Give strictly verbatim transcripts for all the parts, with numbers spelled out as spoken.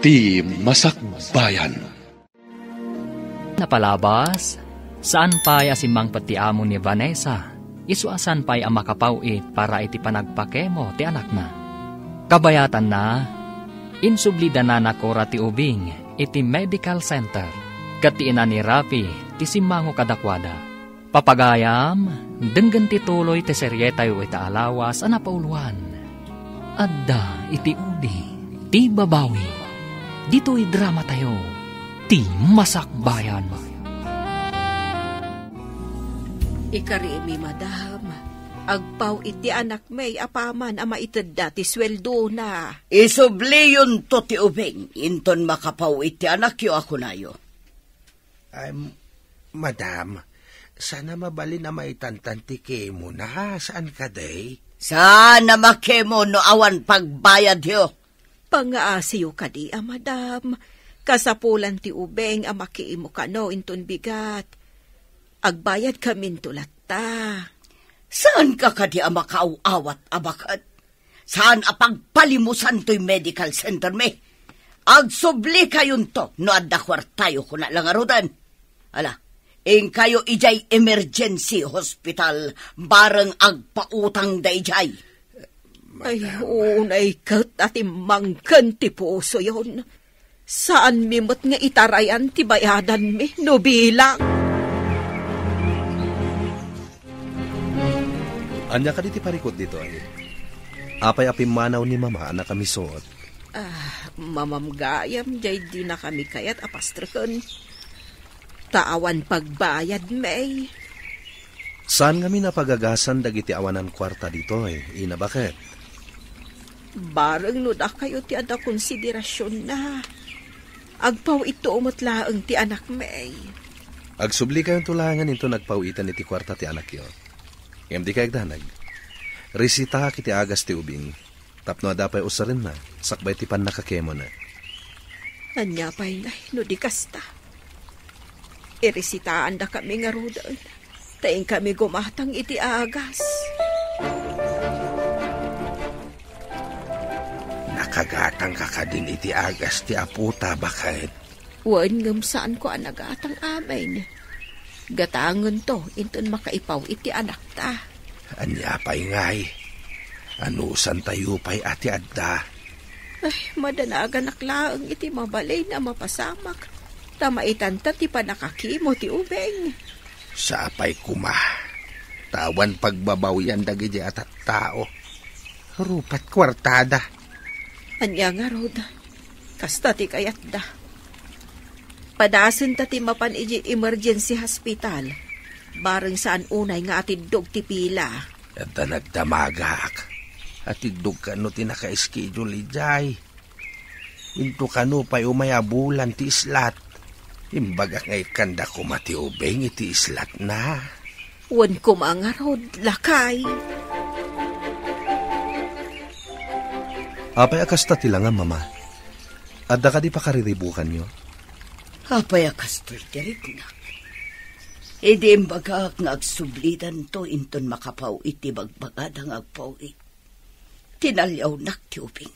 Ti Masakbayan. Napalabas, saan pay a simmangpet ti amo ni Vanessa, isu a saan pay a makapaw-it para iti panagpakemo ti anakna. Kabayatanna, insublidana nakora ti ubing iti medical center, ket ti ina ni Rafi ti simmango kadakuada. Papagayam, denggen ti tuloy ti serietayo ita a lawas a napauluan. Adda iti udi ti babawi. Ditoy dramatayo, ti Masakbayan. Ikarimi, madam, agpaw iti anakmi apaman a maitedda ti sueldona. Isubliyonto ti ubing, inton makapaw iti anakyo a kunayo. Ay, madam, saan a mabalin a maitantan ti kemona, saan kadi? Saan a makemo no awan pagbayadyo? Pangaasiyo kadi a madam, kasapulan ti ubing a makemo kano inton bigat. Agbayadkaminto latta. Saanka kadi a makaaw-awat a baket? Saan a pagpalimusan toy medical center mi? Agsublikayonto no adda kuartayo, kuna la ngaruden. Ala, inkayo idiay emergency hospital, bareng agpautang daydiay. Ay, madam, unay ket a timmangken ti pusoyon. Saanmi met nga itarayan ti bayadanmi no bilang. Ania kadi ti parikut ditoy? Apay a pimmanaw ni Mama a nakamisuot? Ah, mamamgayam, jay dinakami kayat a pastreken. Ta awan pagbayadmi. Saan ngamin a pagagasan dagiti awanan kuarta ditoy, ina, baket? Bareng no dakayo ti adda konsiderasionna. Agpaw-itto met laeng ti anakmi. Agsublikayonto laengen inton agpaw-itan iti kuarta ti anakyo. Ngem dikay agdanag. Resitaak iti agas ti ubing. Tapno adda pay usarenna, sakbay ti pannakakemona. Ania pay ngay no di kasta? Iresitaandakami ngaruden, ta inkami gumatang iti agas. Nakagatangka kadin iti agas ti apota, baket? Wen, ngem saanko a nagatang amin. Gatangento inton makaipaw iti anakta. Ania pay ngay? Anusantayo pay a ti adda? Ay, madanaganak laeng iti mabalin a mapasamak, ta maitanta ti pannakakemo ti ubing. Sapay koma, ta awan pagbabawian dagiti a tattao. Rupat kuartada. Ania ngarud? Kasta ti kayatda. Padasenta ti mapan idiay emergency hospital. Bareng saan unay nga atiddog ti pila. Adda nagdamagak. Atiddog kano ti naka-schedule idiay. Into kano pay umay a bulan ti islat. Imbagak nga ikkanda koma ti ubing iti islatna. Wen koma ngarud, lakay. Apay a kasta ti langam, Mama? Adda kadi pakariribukanyo? Apay a kastoy ti riknak? Idi imbagak nga agsublidanto inton makapaw-it ti bagbagada nga agpaw-it. Tinaliawnak ti ubing.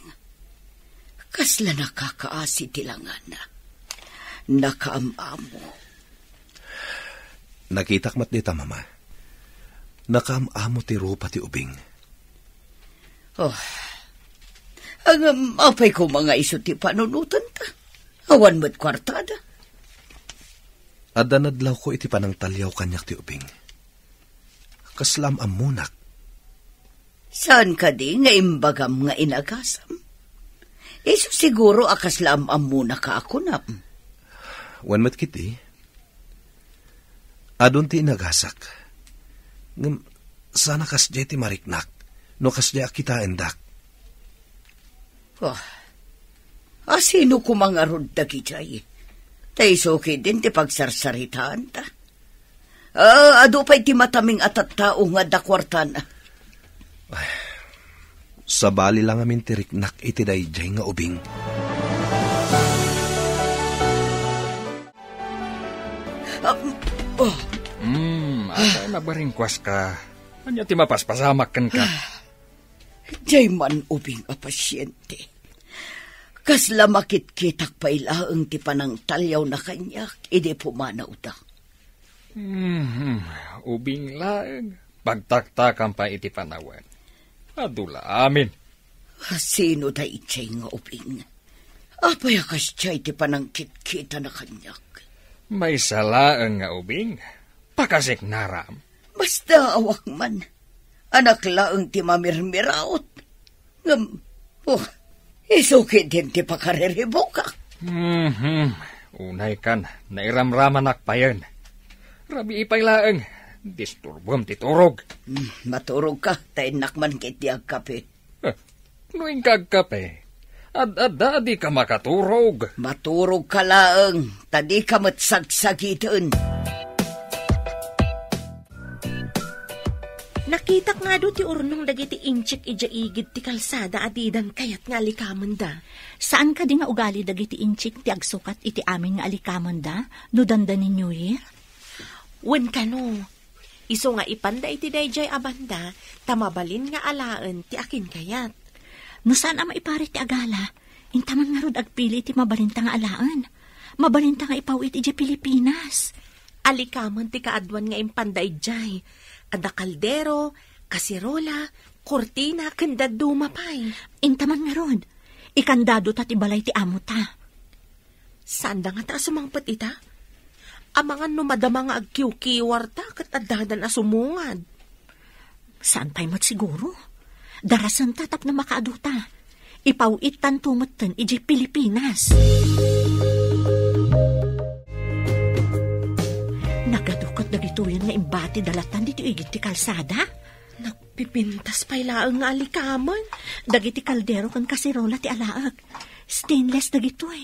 Kasla nakakaasi ti langana. Nakaam-amo. Nakitak met dita, Mama. Nakaam-amo ti rupa ti ubing. Oh. Ngem apay koma nga isu ti panunotanta? Awan met kuartada. Adda nadlawko iti panangtaliaw kaniak ti ubing. Kasla am-ammonak. Saan kadi nga imbagam nga inagasam? Isu siguro a kasla am-ammonaka a kunam. Wen met ketdi, adun ti inagasak. Ngem saan a kasdiay ti mariknak no kasdiay a kitaendak. Oh, a sino koma ngarud dagidiay? Ta isu ketdin ti pagsarsaritaanta. Ah, adu pay ti mataming a tattao nga adda kuartana. Ay, sabali la ngamin ti riknak iti daydiay nga ubing. Ah, oh. Hmm, apay a nabaringkuaska? Ania ti mapaspasamak kenka? Diay man ubing a pasiente. Kasla makitkitak pay laeng ti panangtaliawna kaniak idi pumanawda. Mhm, ubing laeng. Pagtaktakam pay iti panawen. Adu la amin. Sino daydiay nga ubing? Apay a kasdiay ti panangkitkitana kaniak? Maysa laeng nga ubing. Pakasiknaram. Basta awak man. Anak laeng ti mamirmiraot. Ngem, oh, isu ketdin ti pakariribukak. Mhm. Unay kan, nairamramanak payen. Rabii pay laeng, disturbom ti turog. Hmm, maturog ka, ta innak man ket di agkape. Eh, no inka agkape, ad-adda a dika makaturog. Maturog ka laeng, ta dika met sagsagiten. Nakitak nga adu ti urnong dagiti inchik idiay igid ti kalsada a didan kayat nga alikamenda. Saan kadi nga ugali dagiti inchik ti agsukat iti amin nga alikamenda no dandani New Year? Wen kano, isu nga ipanda iti daydiay a banda, ta mabalin nga alaen ti akinkayat. No saan a maiparit ti agala, inta man ngarud agpili ti mabalinta nga alaen. Mabalinta nga ipaw-it idiay Pilipinas. Alikamen ti kaaduan nga impanda idiay. Adda kaldero, kasirola, kurtina, ken dadduma pay. Inta man ngarud, ikandado ta ti balay ti amo ta. Saanda ngata a sumangpet ita? Amangan no madama nga agkiwkiwarta ket addadan a sumungad. Saan pay met siguro? Darasenta tapno makaaduta. Ipaw-ittanto metten idiay Pilipinas. Nagadu ket dagitoyen nga imbati dalatan ditoy igid ti kalsada? Nagpipintas pay laeng nga alikamen. Dagiti kaldero ken kasirola ti alaek. Stainless dagitoy.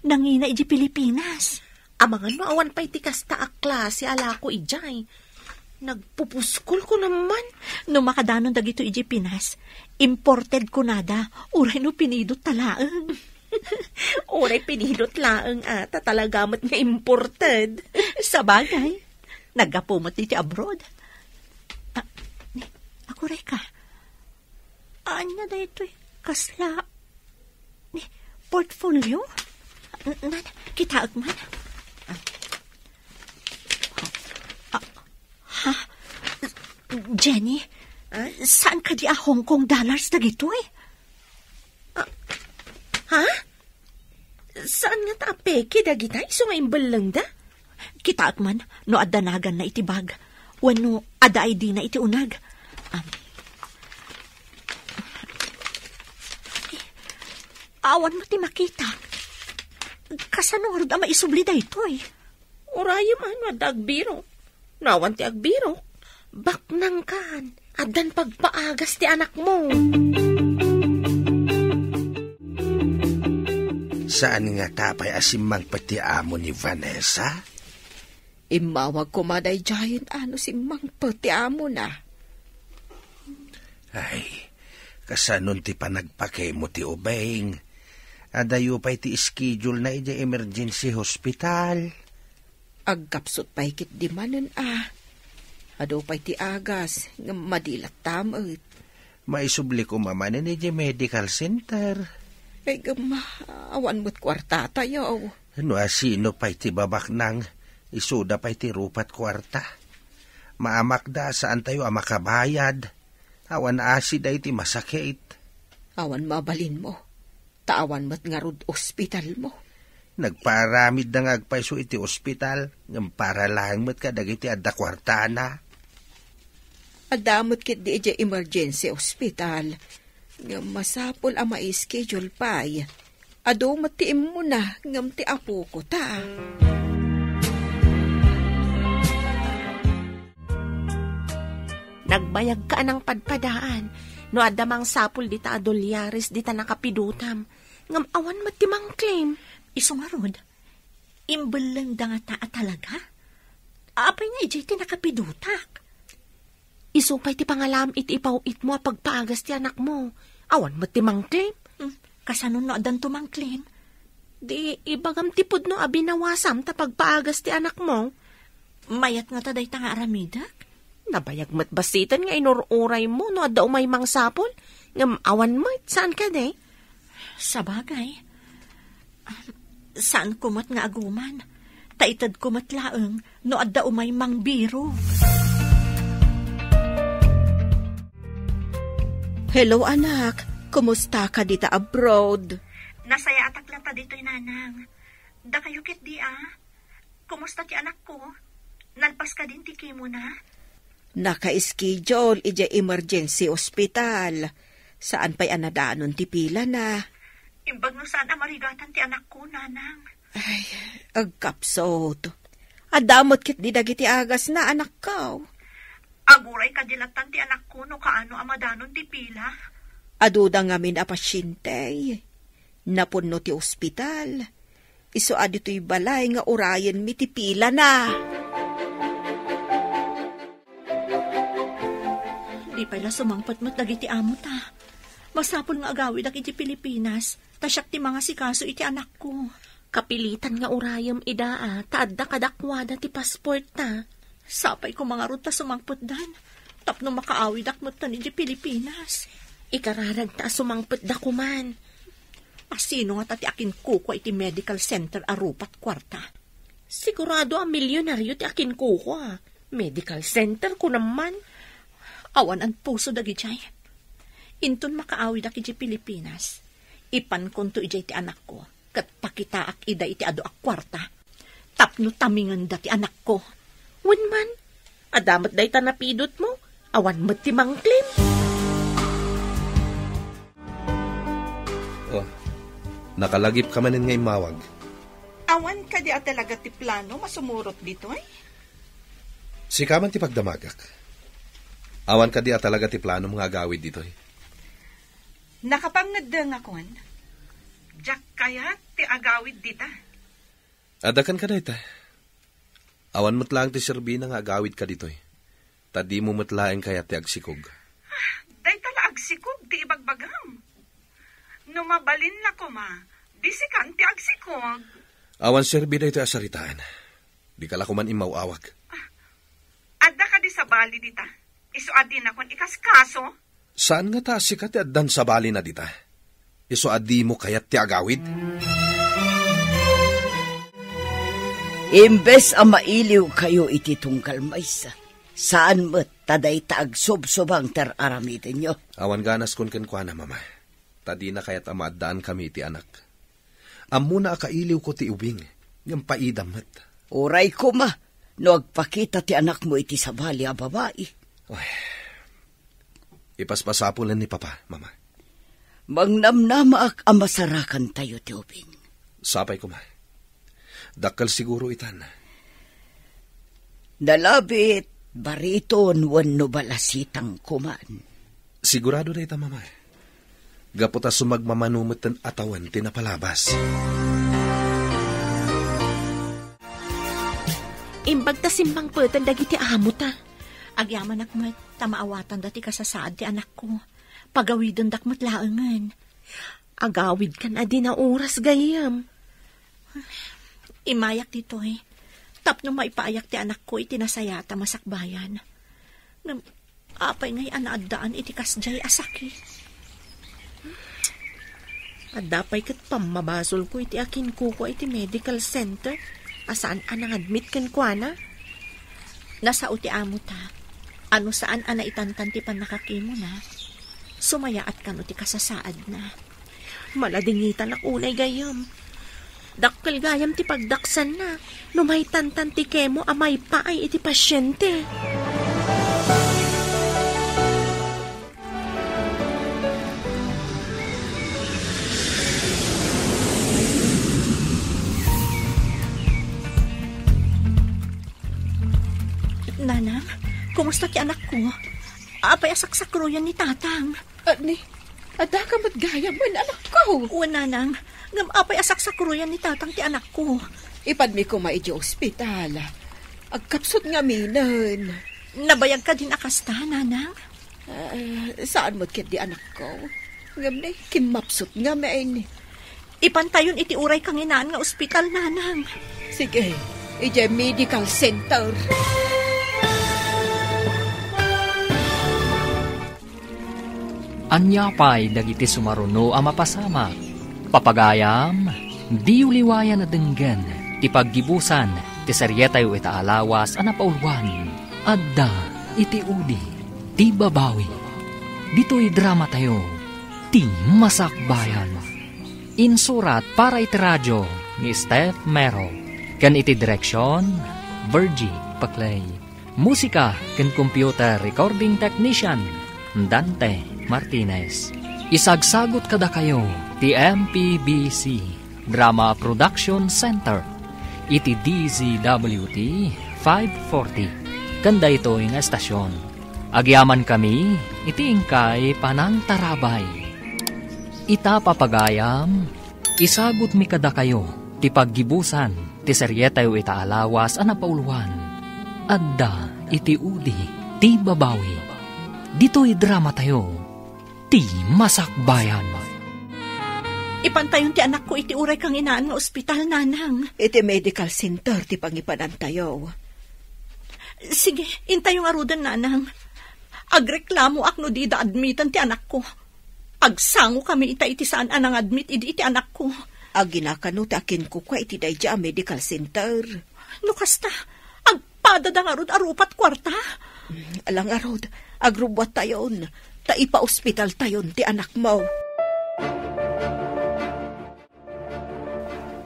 Nangina idiay Pilipinas. Amangan no awan pay ti kasta a klase a lako idiay. Nagpupuskol ko naman. No makadanon dagito idiay Pinas, imported kunada, uray no pinidot ta laeng. Uray pinidot laeng, a, ta talaga met nga imported. Sabagay, naggapu met iti abroad. Ah, ni, ako, Reka. Ania daytoy? Kasla, ni, portfolio? N-, nan, kitaek man. Ah. Ah, ha? Jenny, ah, saan kadi a Hong Kong dollars dagitoy? Ah, ha? Saan ngata a peke dagita isu nga imbellengda? Kitaek man no adda naganna iti bag, wenno adda I D na iti uneg. Am. Awan met ti makita. Kasano ngarud a maisubli daytoy? Urayem a no adda agbirok. No awan ti agbirok, baknangkan. Addan pagpaagas ti anakmo. Saan ngata pay a simmangpet ti amo ni Vanessa? Immawag koma daydiayen a no simmangpet ti amona. Ay, kasanon ti panagpakemo ti ubing? Adayo pay ti schedule na idiay emergency hospital. Agkapsut pay ketdi manen a. Adu pay ti agas, ngem madi latta met. Maisubli koma manen idiay medical center. Ay, gama, awan met kuartatayo. No asino pay ti babaknang, isuda pay ti rupat kuarta. Maamakda a saantayo a makabayad. Awan asi daytoy masakit. Awan mabalinmo. Ta awan met ngarud ospitalmo. Nagpaaramidda nga agpayso iti ospital, ngem para laeng met kadagiti adda kuartana. Adda met ketdi idiay emergency hospital, ngem masapul a mai-schedule pay. Adu met ti immuna, ngem ti apoko ta. Nagbayagka a nangpadpadaan no adda mangsapul dita a dolyares dita nakapidotam, ngem awan met ti mangclaim. Isu ngarud, imbellengda ngata a talaga? Apay nga idiay ti nakapidotak? Isu pay ti pangalam iti ipaw-itmo a pagpaagas ti anakmo. Awan met ti mangclaim. Hmm, kasano no addanto mangclaim? Di ibagam ti pudno a binawasam ta pagpaagas ti anakmo. Mayat ngata dayta nga aramidek? Nabayag met bassiten nga inur-uraymo no adda umay mangsapul, ngem awan met, saan kadi? Sabagay, Saanko met nga aguman, ta itedko met laeng no adda umay mangbirok. Hello, anak. Kumusta ka dita abroad? Nasayaatak latta ditoy, nanang. Dakayo ketdi, a? Kumusta ti anakko? Nalpas kadin ti chemo na? Naka-schedule idiay emergency hospital. Saan pay a nadanon ti pilana. Imbag no saan a marigatan ti anakko, nanang. Ay, agkapsut. Adda met ketdi dagiti agasna, anakko. Aguray kadi lattan ti anakko no kaano a madanon ti pila. Aduda ngamin a pasyente. Napunno ti ospital. Isu a ditoy balay nga urayenmi ti pilana. Di pay la sumangpet met dagiti amo ta. Masapul nga agawidak iti Pilipinas, ta siak ti mangasikaso iti anakko. Kapilitan nga urayem ida a, ta adda kadakuada ti passport ta. Sapay koma ngarud ta sumangpetdan, tapno makaawidak metten iti Pilipinas. Ikararag ta a sumangpetda koman. Asino ngata ti akinkukua iti medical center a rupat kuarta? Sigurado a milyonario ti akinkukua. Medical center, kunam man. Awan anpuso dagidiay. Inton makaawidak idiay Pilipinas, ipankonto idiay ti anakko, ket pakitaak ida iti adu a kuarta. Tapno tamingenda ti anakko. Wen man, adda met dayta napidutmo, awan met ti mangklim. Oh, nakalagipka manen nga immawag. Awan kadi a talaga ti plano masumurot ditoy? Sika man ti pagdamagak. Awan kadi a talaga ti planom nga agawid ditoy? Nakapangngeddengakon. Diak kayat ti agawid dita. Adda kenka dayta. Awan met laeng ti serbina nga agawidka ditoy. Ta dimo met laeng kayat ti agsikog. Ah, dayta la agsikog ti ibagbagam. No mabalin la koma, di sikan ti agsikog. Awan serbi daytoy a saritaan. Dika la koman immaw-awag. Ah, adda kadi sabali dita? Isu a dinakon ikaskaso? Saan ngata a sika ti addan sabalina dita? Isu a dimo kayat ti agawid? Imbes a mailiwkayo iti tunggal maysa, saan met ta dayta agsubsubang ti ar-aramidenyo. Awan ganaskon kenkuana, Mama, ta dina kayat a maaddaankami iti anak. Ammona a kailiwko ti ubing, ngem paidam met. Uray koma no agpakita ti anakmo iti sabali a babai. Ay, ipaspasapulen ni Papa, Mama. Mangnamnamaak a masarakantayo ti ubing. Sapay koma. Dakkel siguro itan. Nalabit, bariton wenno balasitang koman. Sigurado dayta, Mama. Gapu ta sumagmamano metten a tawen ti napalabas. Imbag ta simmangpeten dagiti amo ta. Agyamanak met ta maawatanda ti kasasaad ti anakko. Pagawidendak met laengen. Agawidkan a di nauras, gayyem. Immayak ditoy, tapno maipaayak ti anakko iti nasayaat a masakbayan. Ngem apay ngay a naaddaan iti kasdiay a sakit? Adda pay ket pammabasolko iti akinkukua iti medical center a saan a nangadmit kenkuana. Nasao ti amo ta a no saan a naitantan ti pannakakimona, sumayaat kano ti kasasaadna. Maladingitanak unay, gayyem. Dakkel gayam ti pagdaksanna no maitantan ti kemo a maipaay iti pasiente. Nanang, kumusta ti anakko? Apay a saksakroyan ni Tatang? Ani, adda ka met gayam, anakko? Wen, Nanang, ngem apay a saksakroyan ni Tatang ti anakko? Ipanmi koma idiay ospital. Agkapsut ngaminen. Nabayag kadin a kasta, Nanang? Ah, saan met ketdi, anakko. Ngem ne, kimmapsut ngamin. Ipantayon iti uray kanginaan nga ospital, Nanang. Sige, idiay medical center. Ania pay dagiti sumaruno a mapasamak? Papagayam, Diyo liwayan a denggen ti paggibusan ti serietayo ita a lawas a napauluan, Adda iti Udi ti Babawi. Ditoy dramatayo, Ti Masakbayan. Insurat para iti radio ni Steph Mero, ken iti direksion, Virgie Paclay. Musika ken computer recording technician, Dante Martinez. Isagsagut kadakayo ti M P B C Drama Production Center iti D Z W T five forty ken daytoy nga estasion. Agyamankami iti inkay panangtarabay. Ita, papagayam, isagutmi kadakayo ti paggibusan ti serietayo ita a lawas a napauluan, Adda iti Udi ti Babawi. Ditoy dramatayo, Ti Masakbayan. Ipantayon ti anakko iti uray kanginaan nga ospital, Nanang. Iti medical center ti pangipanantayo. Sige, intayo ngaruden, Nanang. Agreklamoak no dida admiten ti anakko. Agsangokami ita iti saan a nangadmit idi iti anakko. Aginakano ti akinkukua iti daydi a medical center? No kasta, agpadada ngarud a rupat kuarta? Ala ngarud, agrubbuattayon, ta ipaospitaltayon ti anakmo.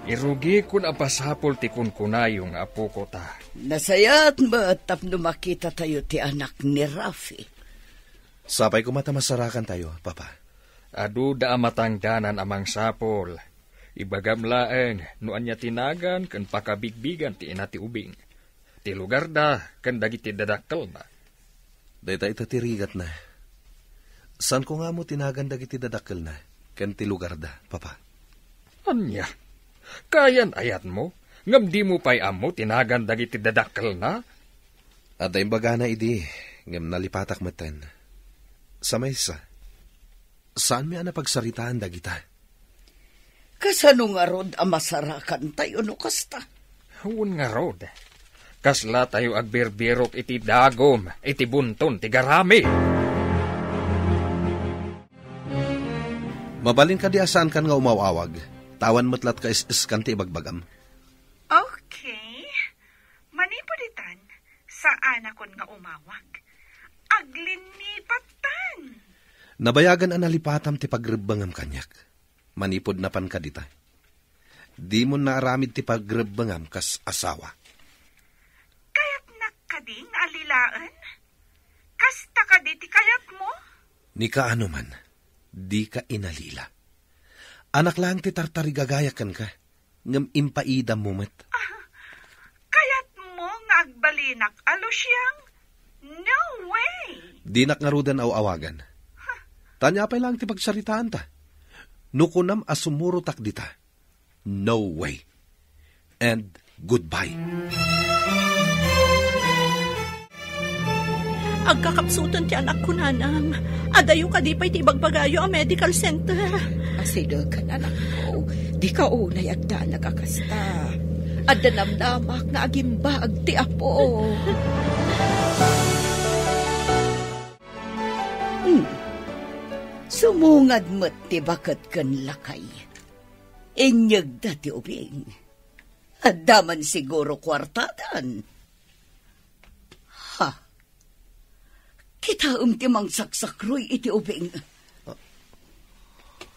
Irugikon a pasapul ti kunkunayo nga apoko ta. Nasayaat met tapno makitatayo ti anak ni Rafi. Sapay koma ta masarakantayo, Papa. Aduda a matangdanan a mangsapul. Ibagam laeng no ania ti nagan ken pakabigbigan ti ina ti ubing. Ti lugarda ken dagiti dadakkelna. Dayta ita ti rigatna. Saanko nga ammo ti nagan dagiti dadakkelna ken ti lugarda, Papa. Ania? Kayan-ayatmo, ngem dimo pay ammo ti nagan dagiti dadakkelna? Adda imbagana idi, ngem nalipatak metten. Sa maysa, saanmi a napagsaritaan dagita. Kasano ngarud a masarakantayo no kasta? Wen ngarud, kaslatayo agbirbirok iti dagum iti bunton ti garami. Mabalin kadi a saankan nga umaw-awag, ta awan met latka is-iskan ti ibagbagam. Okay. Manipud itan, saanakon nga umawag. Aglinnipat tan. Nabayagan a nalipatam ti pagrebbengam kaniak. Manipud napan kadita, dimon naaramid ti pagrebbengam kas asawa. Kayatnak kadi nga alilaen? Kasta kadi ti kayatmo? Ni kaano man, dika inalila. Anak laeng ti tartarigagayak kenka, ngem impaidammo met. Ah, kayatmo nga agbalinak a Luciang? No way! Dinak ngaruden aw-awagan. Huh. Ta ania pay laeng ti pagsaritaanta? No kunam a sumurotak dita, no way. And goodbye. Agkakapsuten ti anakko, Nanang. Adayo kadi pay ti ibagbagayo a medical center? Asidegen, anakko. Dika unay agdanag a kasta. Adda namnamak nga agimbaag ti Apo. Hmm. Sumungad met ti baket ken lakay. Inyegda ti ubing. Adda man siguro kuartadan. Ha? Kitaem ti mangsaksakruy iti ubing.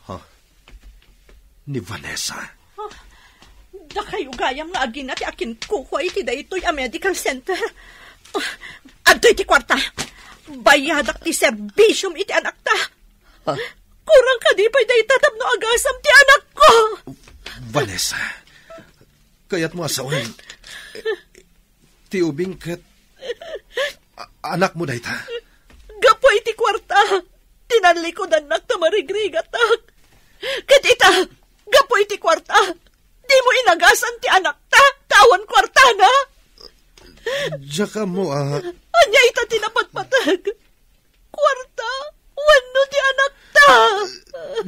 Ha? Ni Vanessa. Ah, dakayo gayam nga agina ti akinkukua iti daytoy a medical center. Ah, adtoy ti kuarta. Bayadak ti serbisiom iti anakta. Ah. Kurang kadi pay dayta tapno agasam ti anakko. Vanessa, kayatmo a sawen, eh, ti ubing ket a-, anakmo dayta. Gapu iti kuarta, tinallikudannak ta marigrigatak. Ket ita, gapu iti kuarta, dimo inagasan ti anakta, ta awan kuartana. Diak ammo a. Ania ita ti napatpateg? Kuarta wenno ti anakta?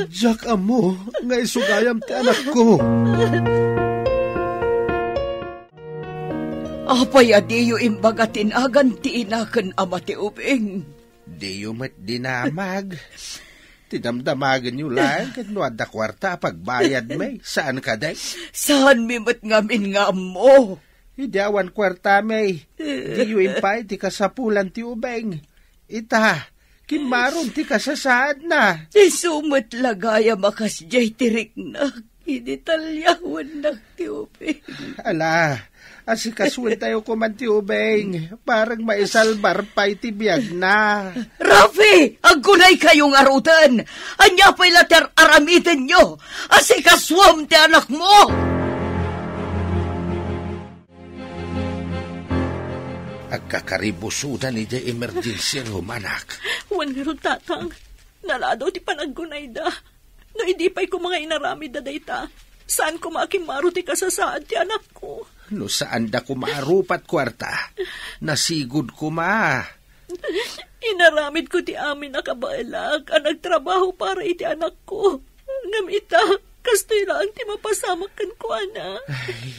Diak ammo nga isu gayam ti anakko. Apay a diyo imbaga ti nagan ti ina ken ama ti ubing? Diyo met dinamag. Ti damdamagenyo laeng ket no adda kuarta a pagbayadmi, saan kadi? Saanmi met ngamin nga ammo. Idi awan kuartami, diyo impaay ti kasapulan ti ubing. Ita, kimmaron ti kasasaadna. Isu met la gayam a kasdiay ti riknak idi talyawannak ti ubing. Ala, asikasuentayo koman ti ubing, bareng maisalbar pay ti biagna. Rafi, aggunaykayo ngaruden. Ania pay la ti ar-aramidenyo? Asikasuem ti anakmo. Agkakaribusodan idiay emergency room, anak. Wen ngarud, Tatang, naladaw ti panaggunayda. No idi pay koma nga inaramidda dayta, saan koma a kimmaro ti kasasaad ti anakko. No saanda koma a rupat kuarta, nasigud koma. Inaramidko ti amin a kabaelak a nagtrabaho para iti anakko. Ngem ita, kastoy laeng ti mapasamak kenkuana. Ay,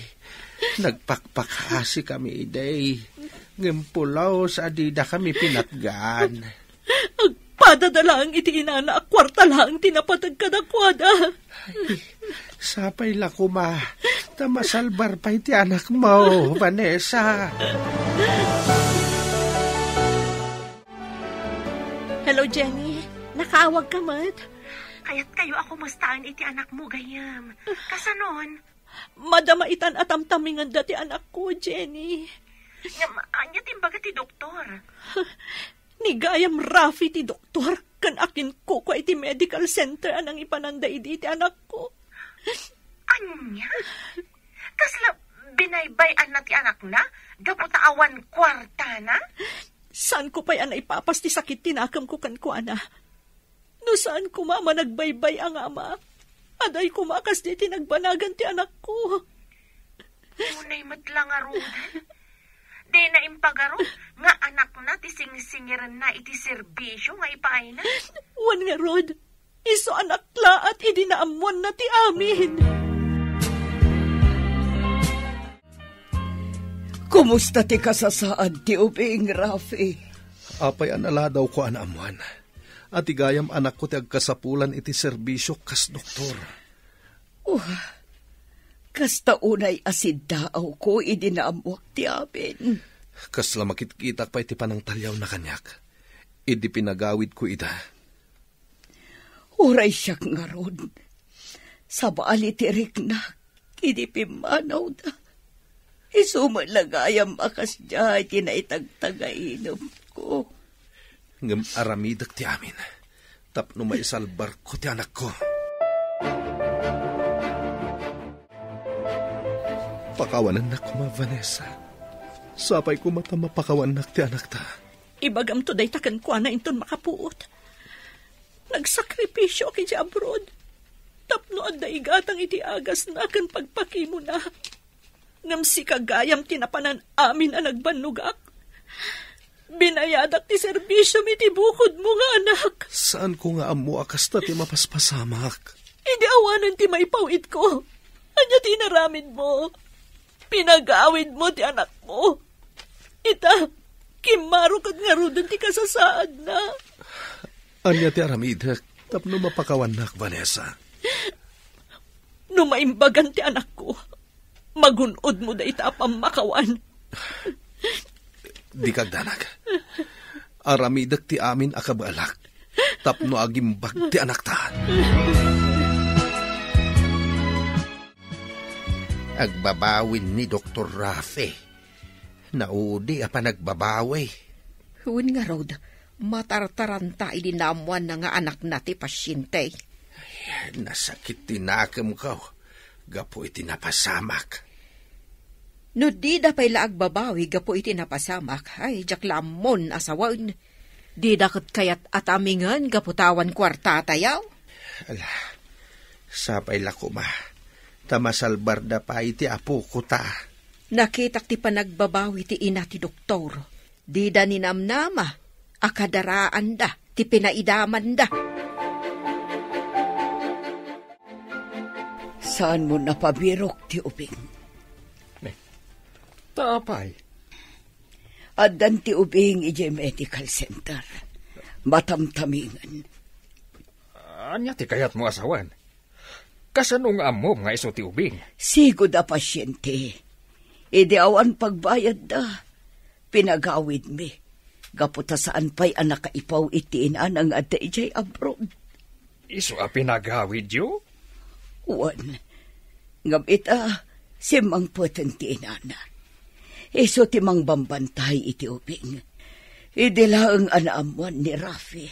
nagpakpakasikami idi, ngem pulos a didakami pinatgan. Agpadada laeng iti inana a kuarta laeng ti napateg kadakuada. Ay, sapay la koma, ta masalbar pay ti anakmo, Vanessa. Hello, Jenny. Nakaawag ka met? Kayatkayo a kumustaen iti anakmo, gayyem. Kasanon? Madama itan a tamtamingenda ti anakko, Jenny. Ngem, ania ti imbaga ti doktor? Ni gayam Rafi ti doktor ken akinkukua iti medical center a nangipananda idi ti anakko. Ania? Kasla binaybay-anna ti anakna gapu ta awan kuartana? Saanko pay a naipapas ti sakit ti nakemko kenkuana. No saan koma a managbaybay-a nga ama, adda koma a kasdi ti nagbanagan ti anakko. Unay met la ngaruden. Dina impagaru nga anakna ti singsingirenna iti serbisio nga ipaayna. Wen ngarud, isu a naklaat idi naammoanna ti amin. Kumusta ti kasasaad ti ubing, Rafi? Apay a naladawko a naammoan a ti gayam anakko ti agkasapulan iti serbisio kas doktor. Oh, kasta unay a siddaawko idi naammoak ti amin. Kasla makitkitak pay ti panangtaliawna kaniak idi pinagawidko ida. Uray siak ngarud, sabali ti riknak idi pimmanawda. Isu met la gayam a kasdiay ti naitagtagainomko. Ngem aramidek ti amin tapno maisalbarko ti anakko. Pakawanennak koma, Vanessa. Sapay koma ta mapakawannak ti anakta. Ibagamto dayta kenkuana inton makapuot. Nagsakripisio idiay abroad tapno adda igatang iti agasna ken pagpakimona. Ngem sika gayam ti napanan amin a nagbannogak. Binayadak ti serbisiom iti bukodmo nga anak. Saanko nga ammo a kasta ti mapaspasamak. Idi awanen ti maipaw-itko, ania ti inaramidmo? Pinagawidmo ti anakmo. Ita, kimmaro ket ngaruden ti kasasaadna. Ania ti aramidek tapno mapakawannak, Vanessa? No maimbagan ti anakko, magun-odmo dayta a pammakawan. Dika agdanag. Aramidek ti amin a kabaelak tapno agimbag ti anakta. Agbabawin ni Doktor Rafe. Naudi a panagbabawi. Wen ngarud, matartaranta idi naammoanna nga anakna ti pasiente. Ay, nasakit ti nakemko gapu iti napasamak. No dida pay la agbabawi gapu iti napasamak, ay, diak la ammon a sawen. Dida ket kayat a tamingen gapu ta awan kuartatayo. Ala, sapay la koma, ta masalbarda pay ti apokota. Nakitak ti panagbabawi ti ina ti doktor. Dida ninamnama a kadaraanda ti pinaidamanda. Saanmo napabirok ti ubing? Ne. Ta apay? Addan ti ubing idiay medical center. Matamtamingen. Ania ti kayatmo a sawen? Kasano nga ammom nga isu ti ubing? Sigud a pasiente. Idi awan pagbayadda, pinagawidmi. Gapu ta saan pay a nakaipaw iti inana nga adda idiay abroad. Isu a pinagawidyo? Wen, ngem ita, simmangpeten ti inana. Isu ti mangbambantay iti ubing. Idi laeng a naammoan ni Rafi,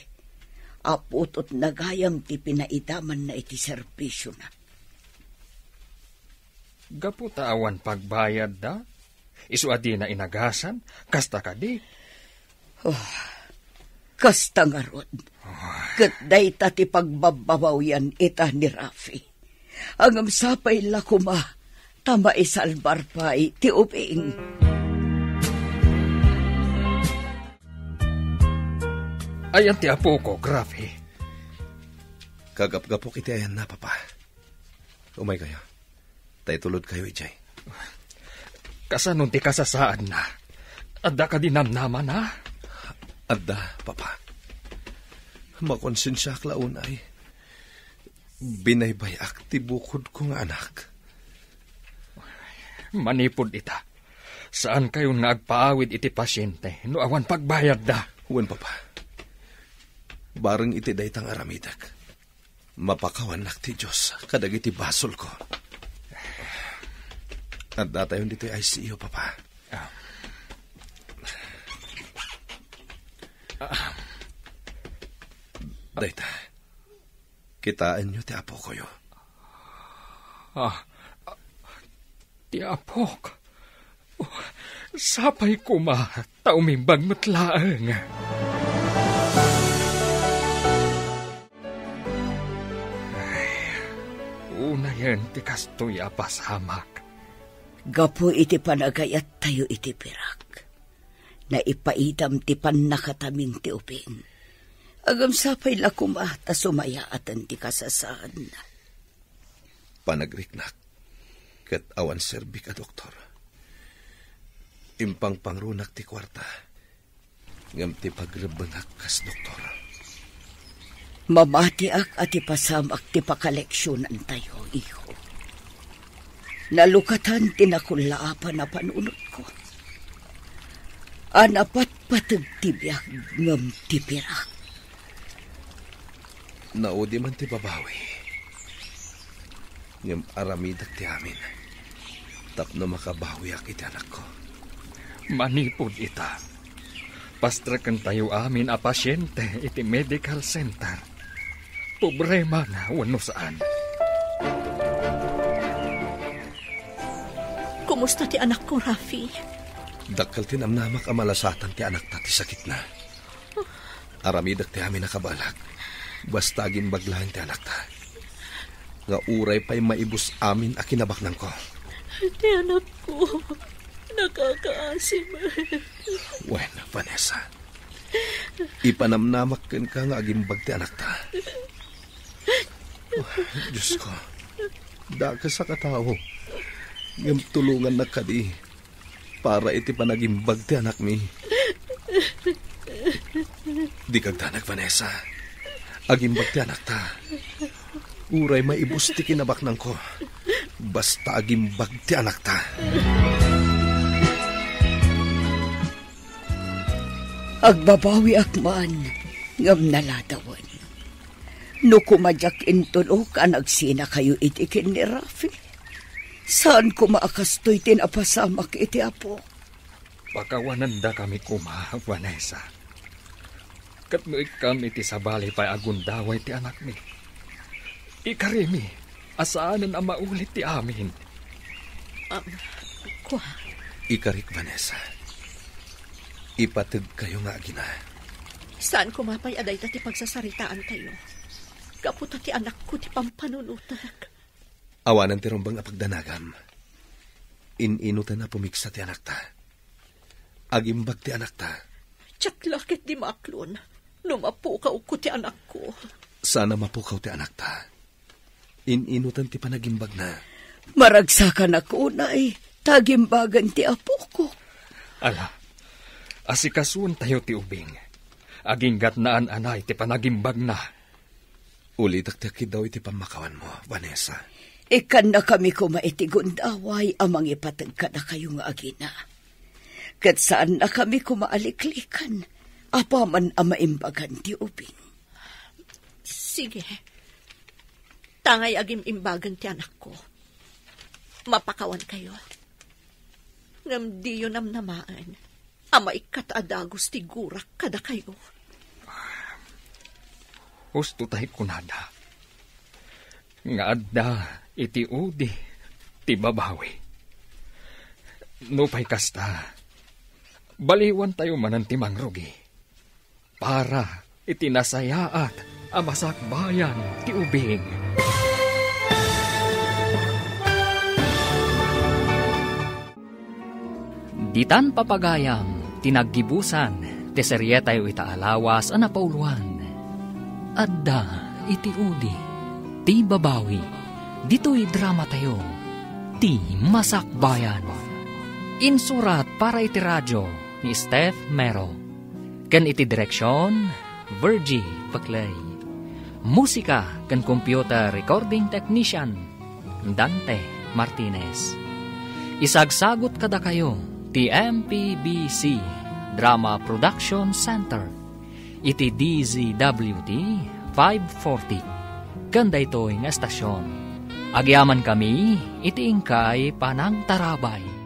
aputotna gayam ti pinaidamanna iti serbisiona. Gapu ta awan pagbayadda, isu a dina inagasan, kasta kadi? Oh, kasta ngarud. Ket dayta ti pagbabbabawian ita ni Rafi. Ngem sapay la koma ta maisalbar pay ti ubing. Ayan ti apokok, Rafi. Kagapgapok iti ayanna, Papa. Umaykayo. Ta itulodkayo idiay. Kasano ti kasasaadna? Adda kadi namnamana? Adda, Papa. Makonsensiaak la unay. Binaybay-ak ti bukodko nga anak. Manipud ita, saankayon nga agpaawid iti pasiente no awan pagbayadda. Wen, Papa. Bareng iti dayta nga aramidek, mapakawannak ti Dios kadagiti basolko. Addatayon ditoy I C U, Papa. Ah. Ah. Dayta, kitaenyo ti apokoyo. Ah, ah, ti apok. Oh, sapay koma ta umimbag met laeng. Ay, unayen ti kastoy a pasamak. Gapu iti panagayattayo iti pirak, naipaidam ti pannakatamin ti ubing. Ngem sapay la koma ta sumayaaten ti kasasaadna. Panagriknak, ket awan serbik a doktor. Impangpangrunak ti kuarta, ngem ti pagrebbengak kas doktor. Mamatiak a ti pasamak ti pakaleksionantayo, iho. Nalukatan ti nakullaapan a panunotko. A napatpateg ti biag ngem ti pirak. Naudi man ti babawi. Ngem aramidek ti amin tapno makabawiak iti anakko. Manipud ita, pastrekentayo amin a pasiente iti medical center. Pobre man wenno saan. Kumusta ti anakko, Rafi? Dakkel ti namnamak a malasatan ti anakta ti sakitna. Aramidek ti amin a kabaelak. Basta agimbag laeng ti anakta. Nga uray pay maibus amin a kinabaknangko. Ti anakko, nakakaasi met. Wen, Vanessa. Ipanamnamak kenka nga agimbag ti anakta. Oh, Diosko, dakes a katao. Ngem tulongannak kadi para iti panagimbag ti anakmi. Dika agdanag, Vanessa. Agimbag ti anakta. Uray maibus ti kinabaknangko, basta agimbag ti anakta. Agbabawiak man, ngem naladawen. No koma diak intulok a nagsinakayo iti ken ni Rafi, saan koma a kastoy ti napasamak iti Apo. Pakawanendakami koma, Vanessa. Ket no ikkam iti sabali pay a gundaway ti anakmi, ikarimi a saanen a maulit ti amin. Am, kua. Ikarik, Vanessa. Ipategkayo nga agina. Saan koma pay a dayta ti pagsasaritaantayo. Gapu ta ti anakko ti pampanunotek. Awanen ti rumbeng a pagdanagam. In-inutan a pumigsa ti anakta. Agimbag ti anakta. Diak la ket di maaklon no mapukawko ti anakko. Saan a mapukaw ti anakta. In-inutan ti panagimbagna. Maragsakanak unay ta agimbagan ti apoko. Ala, asikasuentayo ti ubing. Aginggatnaan anay ti panagimbagna. Ulitek ti agkiddaw iti pammakawanmo, Vanessa. Ikkannakami koma iti gundaway a mangipateg kadakayo nga agina. Ket saannakami koma a liklikan apaman a maimbagan ti ubing. Sige. Tangay agim-imbagan ti anakko. Mapakawankayo. Ngem diyo namnamaen a maikkat a dagus ti gurak kadakayo. Husto tay kunada nga adda iti udi ti babawi. Nupay kasta, baliwantayo manen ti mangrugi para iti nasayaat a masakbayan ti ubing. Ditan papagayam ti naggibusan ti serietayo ita a lawas a napauloan. Adda iti udi ti babawi. Ditoy dramatayo, Ti Masakbayan. Insurat para iti radio ni Steph Mero. Ken iti direksyon, Virgie Peclay. Musika ken computer recording technician, Dante Martinez. Isagsagut kadakayo ti M P B C Drama Production Center iti D Z W T five forty. Ken daytoy nga estasyon, agyamankami iti inkay panangtarabay.